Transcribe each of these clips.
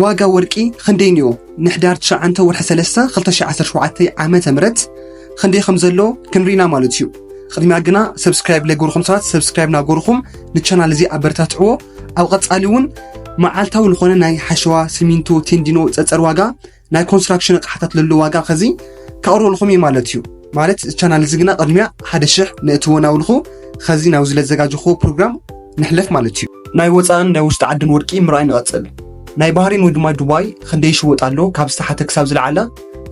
ዋጋ ወርቂ ክንደይ ነይሩ? ንሕዳር ትሽዓተ ወርሒ ሰለስተ ክልተ ሽሕ ዓሰርተ ሸውዓተ ዓመተ ምህረት ክንደይ ከም ዘሎ ክንሪና ማለት እዩ። ቅድሚያ ግና ሰብስክራይብ ለገርኹም ሰባት ሰብስክራይብ ናገርኹም ንቻናል እዚ ኣበረታትዕዎ። ኣብ ቀጻሊ እውን መዓልታዊ ዝኾነ ናይ ሓሸዋ፣ ሲሚንቶ፣ ቴንዲኖ፣ ጸጸር ዋጋ፣ ናይ ኮንስትራክሽን ኣቕሓታት ለሎ ዋጋ ከዚ ከቕርበልኹም እዩ ማለት እዩ። ማለት ቻናል እዚ ግና ቅድሚያ ሓደ ሽሕ ንእትዎ ናውልኹ ከዚ ናብ ዝለዘጋጀኹዎ ፕሮግራም ንሕለፍ ማለት እዩ። ናይ ወፃእን ናይ ውሽጢ ዓድን ወርቂ ምርኣይ ንቐጽል። ናይ ባህሬን ወይ ድማ ዱባይ ክንደይ ይሽወጥ ኣሎ ካብ ዝተሓተ ክሳብ ዝለዓለ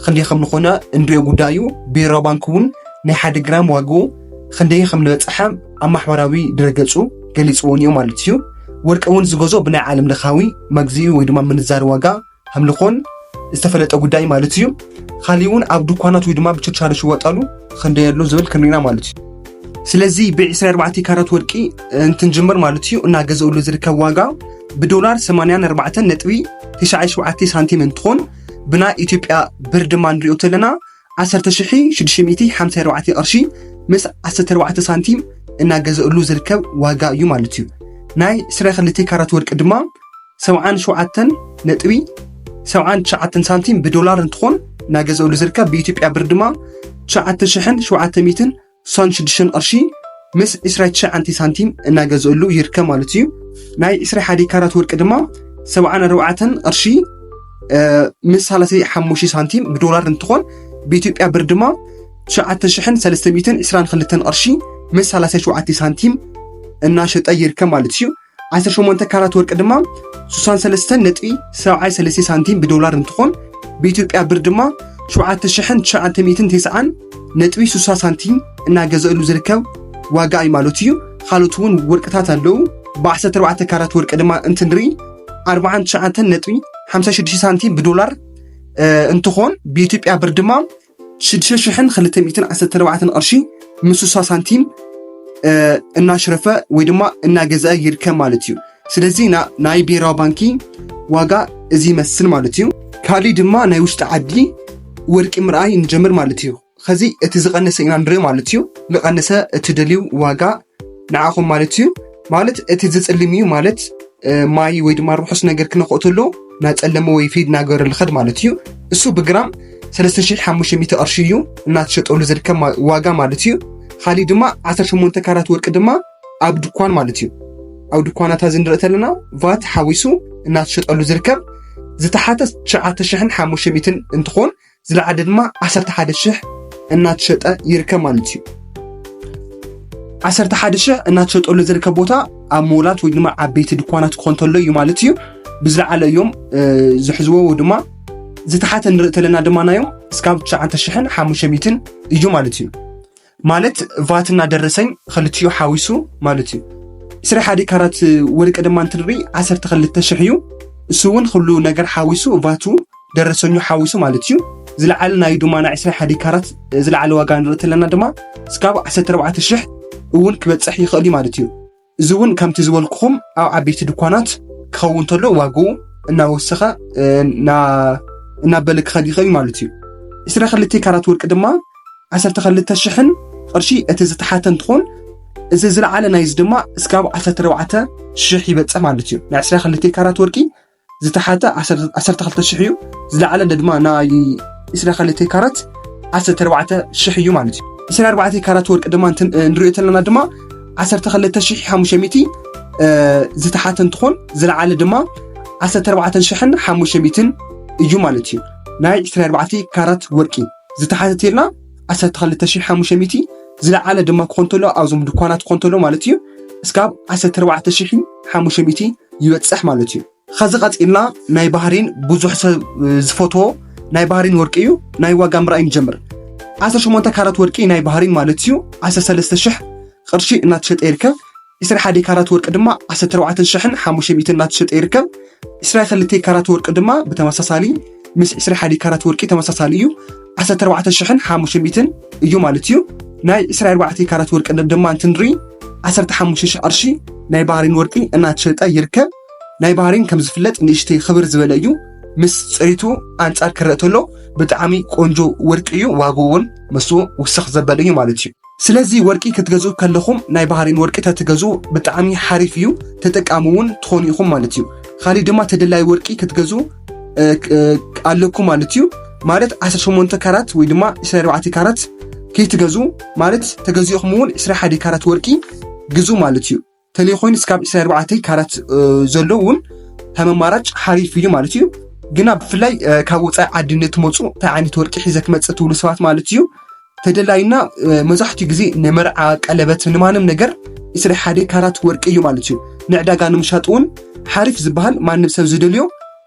ክንደይ ከም ዝኾነ እንሪኦ ጉዳይ እዩ። ብሄራዊ ባንክ እውን ናይ ሓደ ግራም ዋግኡ ክንደይ ከም ዝበፅሐ ኣብ ማሕበራዊ ድረገፁ ገሊፅዎ እኒኦ ማለት እዩ። ወርቂ እውን ዝገዝኦ ብናይ ዓለም ለኻዊ መግዚኡ ወይ ድማ ምንዛሪ ዋጋ ከም ዝኾን ዝተፈለጠ ጉዳይ ማለት እዩ። ካሊእ እውን ኣብ ድኳናት ወይ ድማ ብችርቻሮ ይሽወጣሉ ክንደይ ኣሎ ዝብል ክንሪና ማለት እዩ። ስለዚ ብዒስራ ኣርባዕተ ካራት ወርቂ እንትንጅምር ማለት እዩ እናገዘእሉ ዝርከብ ዋጋ ብዶላር ሰማንያን ኣርባዕተን ነጥቢ ትሽዓን ሸውዓተን ሳንቲም እንትኾን ብናይ ኢትዮጵያ ብር ድማ ንሪኦ ተለና ዓሰርተ ሽሕ ሽዱሽተ ሚእቲ ሓምሳ ኣርባዕተ ቅርሺ ምስ ዓሰርተ ኣርባዕተ ሳንቲም እናገዘእሉ ዝርከብ ዋጋ እዩ ማለት እዩ። ናይ ዕስራ ክልተ ካራት ወርቂ ድማ ሰብዓን ሸውዓተን ነጥቢ ሰብዓን ትሽዓተን ሳንቲም ብዶላር እንትኾን እናገዘእሉ ዝርከብ ብኢትዮጵያ ብር ድማ ትሽዓተ ሽሕን ሸውዓተ ሚእትን ስሳን ሽዱሽተን ቅርሺ ምስ ዕስራ ትሽዓተ ሳንቲም እናገዘእሉ ይርከብ ማለት እዩ። ናይ ዕስራ ሓደ ካራት ወርቂ ድማ ሰብዓን ኣርባዕተን ቅርሺ ምስ ሰላሳ ሓሙሽተ ሳንቲም ብዶላር እንትኾን ብኢትዮጵያ ብር ድማ ትሽዓተ ሽሕን ሰለስተ ሚእትን ዕስራን ክልተን ቅርሺ ምስ ሰላሳ ሸውዓተ ሳንቲም እናሸጠ ይርከብ ማለት እዩ። ዓሰርተ ሸሞንተ ካራት ወርቂ ድማ ስሳን ሰለስተን ነጥቢ ሰብዓን ሰለስተን ሳንቲም ብዶላር እንትኾን ብኢትዮጵያ ብር ድማ ሸውዓተ ሽሕን ትሽዓተ ሚእትን ተስዓን ነጥቢ ስሳ ሳንቲም እናገዘእሉ ዝርከብ ዋጋ እዩ ማለት እዩ። ካልኦት እውን ወርቅታት ኣለዉ። ብዓሰርተ ኣርባዕተ ካራት ወርቂ ድማ እንትንርኢ ኣርባዓን ትሽዓተን ነጥቢ ሓምሳ ሽዱሽተ ሳንቲም ብዶላር እንትኾን ብኢትዮጵያ ብር ድማ ሽዱሽተ ሽሕን ክልተ ሚእትን ዓሰርተ ኣርባዕተን ቅርሺ ምስ ስሳ ሳንቲም እናሽረፈ ወይ ድማ እናገዘአ ይርከብ ማለት እዩ። ስለዚ ናይ ብሄራዊ ባንኪ ዋጋ እዚ ይመስል ማለት እዩ። ካሊእ ድማ ናይ ውሽጢ ዓዲ ወርቂ ምርኣይ ንጀምር ማለት እዩ። ከዚ እቲ ዝቐነሰ ኢና ንሪኦ ማለት እዩ። ዝቐነሰ እቲ ደልዩ ዋጋ ንዓኹም ማለት እዩ። ማለት እቲ ዝፅልም እዩ ማለት ማይ ወይ ድማ ርሑስ ነገር ክነክኦ ተሎ ናፀለመ ወይ ፌድ ናገረ ልኸድ ማለት እዩ። እሱ ብግራም ሰለስተ ሽሕ ሓሙሽተ ሚእቲ ቅርሺ እዩ እናተሸጠሉ ዝርከብ ዋጋ ማለት እዩ። ካሊእ ድማ ዓሰርተ ሸሞንተ ካራት ወርቂ ድማ ኣብ ድኳን ማለት እዩ። ኣብ ድኳናት እዚ ንርኢ ተለና ቫት ሓዊሱ እናተሸጠሉ ዝርከብ ዝተሓተ ትሽዓተ ሽሕን ሓሙሽተ ሚእትን እንትኾን ዝለዓለ ድማ ዓሰርተ ሓደ ሽሕ እናተሸጠ ይርከብ ማለት እዩ። ዓሰርተ ሓደ ሽሕ እናተሸጠሉ ዝርከብ ቦታ ኣብ ሞላት ወይ ድማ ዓበይቲ ድኳናት ክኾን ተሎ እዩ ማለት እዩ። ብዝለዓለ እዮም ዝሕዝዎ ወይ ድማ ዝተሓተ ንርኢ ተለና ድማ ናዮም እስካብ ትሽዓተ ሽሕን ሓሙሽተ ሚእትን እዩ ማለት እዩ። ማለት ቫትና ደረሰኝ ክልቲኡ ሓዊሱ ማለት እዩ። ዕስራ ሓደ ካራት ወርቂ ድማ እንትንርኢ ዓሰርተ ክልተ ሽሕ እዩ። እሱ እውን ኩሉ ነገር ሓዊሱ ቫቱ ደረሰኙ ሓዊሱ ማለት እዩ። ዝለዓለ ናይ ድማ ናይ ዕስራ ሓደ ካራት ዝለዓለ ዋጋ ንርኢ ተለና ድማ እስካብ ዓሰርተ ኣርባዕተ ሽሕ እውን ክበፅሕ ይኽእል እዩ ማለት እዩ። እዚ እውን ከምቲ ዝበልኩኹም ኣብ ዓበይቲ ድኳናት ክኸውን ተሎ ዋግኡ እናወሰኸ እናበለ ክኸድ ይኽእል ማለት እዩ። ዕስራ ክልተ ካራት ወርቂ ድማ ዓሰርተ ክልተ ሽሕን ቅርሺ እቲ ዝተሓተ እንትኾን እዚ ዝለዓለ ናይዚ ድማ እስካብ ዓሰርተ ኣርባዕተ ሽሕ ይበፅሕ ማለት እዩ። ናይ ዕስራ ክልተ ካራት ወርቂ ዝተሓተ ዓሰርተ ክልተ ሽሕ እዩ። ዝለዓለ ድማ ናይ ዕስራ ክልተ ካራት ዓሰርተ ኣርባዕተ ሽሕ እዩ ማለት እዩ። ዕስራ ኣርባዕተ ካራት ወርቂ ድማ ንሪኦ ተለና ድማ ዓሰርተ ክልተ ሽሕ ሓሙሽተ ሚእቲ ዝተሓተ እንትኾን ዝለዓለ ድማ ዓሰርተ ኣርባዕተ ሽሕን ሓሙሽተ ሚእትን እዩ ማለት እዩ። ናይ ዕስራ ኣርባዕተ ካራት ወርቂ ዝተሓተ ተልና ዓሰርተ ክልተ ሽሕ ሓሙሽተ ሚእቲ ዝለዓለ ድማ ክኾን ተሎ ኣብዞም ድኳናት ክኾን ተሎ ማለት እዩ እስካብ ዓሰርተ ኣርባዕተ ሽሕ ሓሙሽተ ሚእቲ ይበፅሕ ማለት እዩ። ከዚ ቀፂልና ናይ ባህሬን ብዙሕ ሰብ ዝፈትዎ ናይ ባህሬን ወርቂ እዩ። ናይ ዋጋ ምርኣይ ንጀምር። ዓሰርተ ሸሞንተ ካራት ወርቂ ናይ ባህሬን ማለት እዩ ዓሰርተ ሰለስተ ሽሕ ቅርሺ እናተሸጠ ይርከብ። ዕስራ ሓደ ካራት ወርቂ ድማ ዓሰርተ ኣርባዕተ ሽሕን ሓሙሽተ ሚእትን እናተሸጠ ይርከብ። ዕስራ ክልተ ካራት ወርቂ ድማ ብተመሳሳሊ ምስ ዕስራ ሓደ ካራት ወርቂ ተመሳሳሊ እዩ። ዓሰርተ ኣርባዕተ ሽሕን ሓሙሽተ ሚእትን እዩ ማለት እዩ። ናይ ዕስራ ኣርባዕተ ካራት ወርቂ ድማ እንትንርኢ ዓሰርተ ሓሙሽተ ሽሕ ቅርሺ ናይ ባህሬን ወርቂ እናተሸጠ ይርከብ። ናይ ባህሬን ከም ዝፍለጥ ንእሽተይ ክብር ዝበለ እዩ። ምስ ፅሪቱ ኣንፃር ክረእ ተሎ ብጣዕሚ ቆንጆ ወርቂ እዩ። ዋግኡ እውን ምስኡ ውስኽ ዘበለ እዩ ማለት እዩ። ስለዚ ወርቂ ክትገዝኡ ከለኹም ናይ ባህሬን ወርቂ ተትገዝኡ ብጣዕሚ ሓሪፍ እዩ። ተጠቃሚ እውን ትኾኑ ኢኹም ማለት እዩ። ካልእ ድማ ተደላይ ወርቂ ክትገዙ ኣለኩም ማለት እዩ። ማለት ዓሰርተ ሸሞንተ ካራት ወይ ድማ ዕስራን ኣርባዕተን ካራት ከይትገዙ፣ ማለት ተገዚእኹም እውን ዕስራን ሓደን ካራት ወርቂ ግዙ ማለት እዩ። ተለይኮይኑ እስካብ ዕስራን ኣርባዕተን ካራት ዘሎ እውን ከም ኣማራጭ ሓሪፍ እዩ ማለት እዩ። ግና ብፍላይ ካብ ወፃኢ ዓዲ ንትመፁ እንታይ ዓይነት ወርቂ ሒዘ ክመፅእ ትብሉ ሰባት ማለት እዩ፣ ተደላይና መብዛሕትኡ ግዜ ንመርዓ፣ ቀለበት፣ ንማንም ነገር ዕስራን ሓደን ካራት ወርቂ እዩ ማለት እዩ። ንዕዳጋ ንምሻጥ እውን ሓሪፍ ዝበሃል፣ ማንም ሰብ ዝደልዮ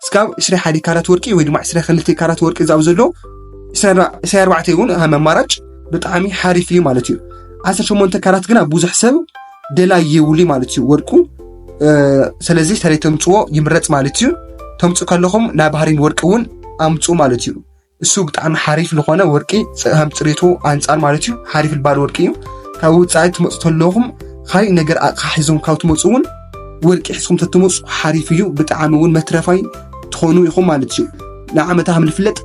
እስካብ ዕስራን ሓደን ካራት ወርቂ ወይ ድማ ዕስራን ክልተን ካራት ወርቂ ዛብ ዘሎ ዕስራን ኣርባዕተን እውን ከም ኣማራጭ ብጣዕሚ ሓሪፍ እዩ ማለት እዩ። ዓሰርተ ሸሞንተ ካራት ግና ብዙሕ ሰብ ደላይ የብሉ ማለት እዩ ወርቁ። ስለዚ ተለይ ተምፅዎ ይምረፅ ማለት እዩ። ተምፁ ከለኹም ናይ ባህሪን ወርቂ እውን ኣምፁ ማለት እዩ። እሱ ብጣዕሚ ሓሪፍ ዝኾነ ወርቂ ከም ፅሬቱ ኣንፃር ማለት እዩ ሓሪፍ ልባል ወርቂ እዩ። ካብ ውፃኢ ትመፁ ተለኹም ካልእ ነገር ኣቕሓ ሒዞም ካብ ትመፁ እውን ወርቂ ሒዝኩም ተትመፁ ሓሪፍ እዩ። ብጣዕሚ እውን መትረፋይ ትኾኑ ኢኹም ማለት እዩ። ንዓመታ ከም ዝፍለጥ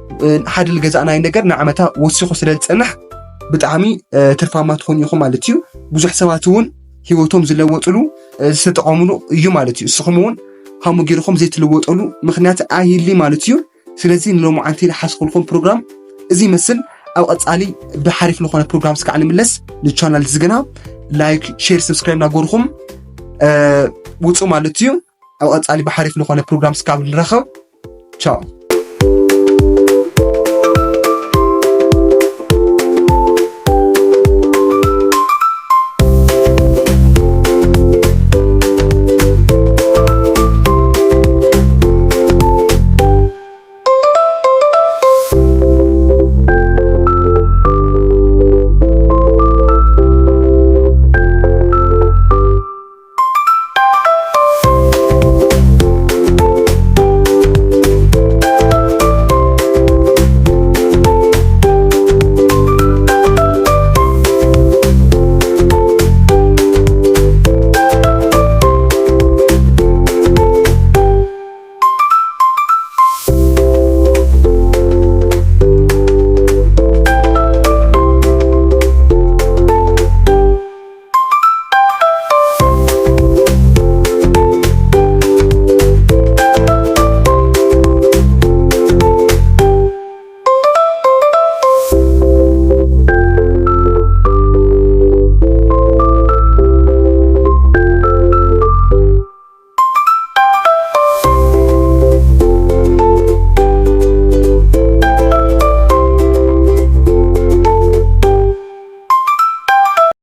ሓደ ልገዛእናይ ነገር ንዓመታ ወሲኹ ስለ ዝፀንሕ ብጣዕሚ ትርፋማ ትኾኑ ኢኹም ማለት እዩ። ብዙሕ ሰባት እውን ሂወቶም ዝለወጥሉ ዝተጠቐምሉ እዩ ማለት እዩ። ንስኹም እውን ከምኡ ገይርኹም ዘይትልወጠሉ ምኽንያት ኣይህሊ ማለት እዩ። ስለዚ ንሎማዓንቲ ዝሓዝኩልኩም ፕሮግራም እዚ ይመስል። ኣብ ቀፃሊ ብሓሪፍ ዝኾነ ፕሮግራም ስካዕ ንምለስ። ንቻናል ዝግና ላይክ፣ ሼር፣ ሰብስክራይብ ናገርኩም ውፁ ማለት እዩ። ኣብ ቀፃሊ ብሓሪፍ ዝኾነ ፕሮግራም ስካብ ንራኸብ። ቻው።